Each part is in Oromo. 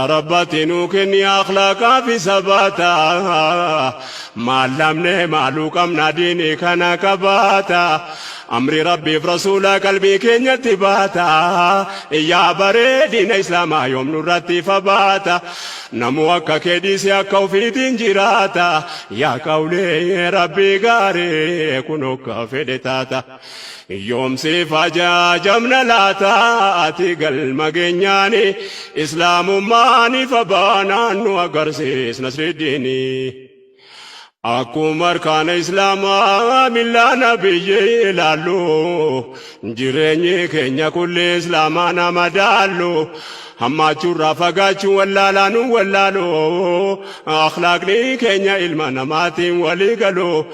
Yaa Rabbati nuu kenni akhlaaqaa fi sabaata. Maal dhabne maaluu qabna diinii kana qabaata. Amri Rabbiif Rasuulaa qalbii keenyatti baata. Yaa bareedina Islaamaa yoom nurratti ifa baata. Namuu akka kee dhiisee akka ofiitiin jiraata. Yaa qawlee Rabbii gaarii kun akka fedhe taata. Yoom siif ajaajamna laata ati galma geenyaani Islaamummaan ifa baanaan nu agarsiis Nasriddiini. Akkuma arkaana Islaamaa millaa nabiyyi ilaallu jireenyi keenya kulli Islaamaa nama daallu. Hammaachuurraa fagaachuu wallaalaa nu wallaalu akhlaaqni keenya ilma namaatiin walii galu.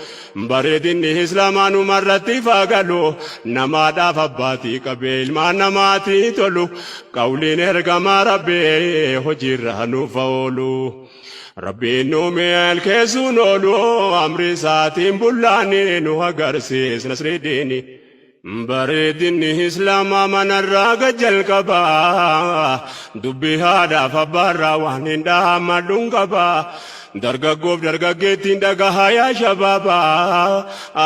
Bareedinni Islaamaa numarratti ifaa galu namaadhaaf abbaatii qabee ilmaan namaatii tolu qawliin ergamaa Rabbii hojiirra nuuf oolu. Rabbiin nu milkeessuun oolu amri isaatiin bullaanii nu agarsiis nasridiini. Bareedinni Islaamaa manarraa gad jalqaba. Dubbii haadhaaf abbaarraa waan hin dhaammadhuun qaba. Dargaggoof dargaggeettiin dhagahaa yaa shabaaba.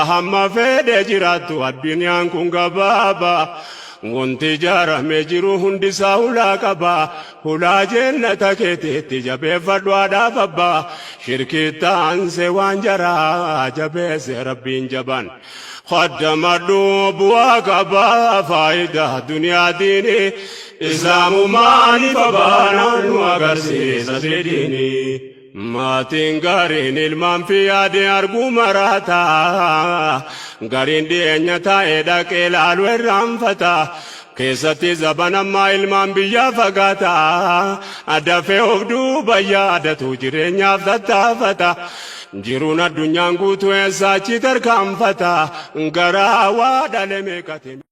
Hamma fedhe jiraattu addunyaan kun gabaaba. Wanti ijaaramee jiru hundisaa hulaa qaba. Hulaa jennata keetiitti jabeeffadhu haadhaaf abbaa. Shirkiitti aansee waan jaraa jabeesse Rabbiin jabaan. Khaddamadhu bu'aa qaba faayidaa duniyaa diini Islaamummaan ifa baanaan nu agarsiisa sidiini. Maatiin gaariin ilmaan fi yaadee arguu maraata. Gariin dhiyeenya taa'ee dhaqee laalu irraanfata. Keessatti zaban ammaa ilmaan biyyaa fagaata. Dafee of duuba yaadatu jireenyaaf tattaafata. Jiruun addunyaan guutuu eessa achi tarkaanfata. Garaa waa dhale meeqate.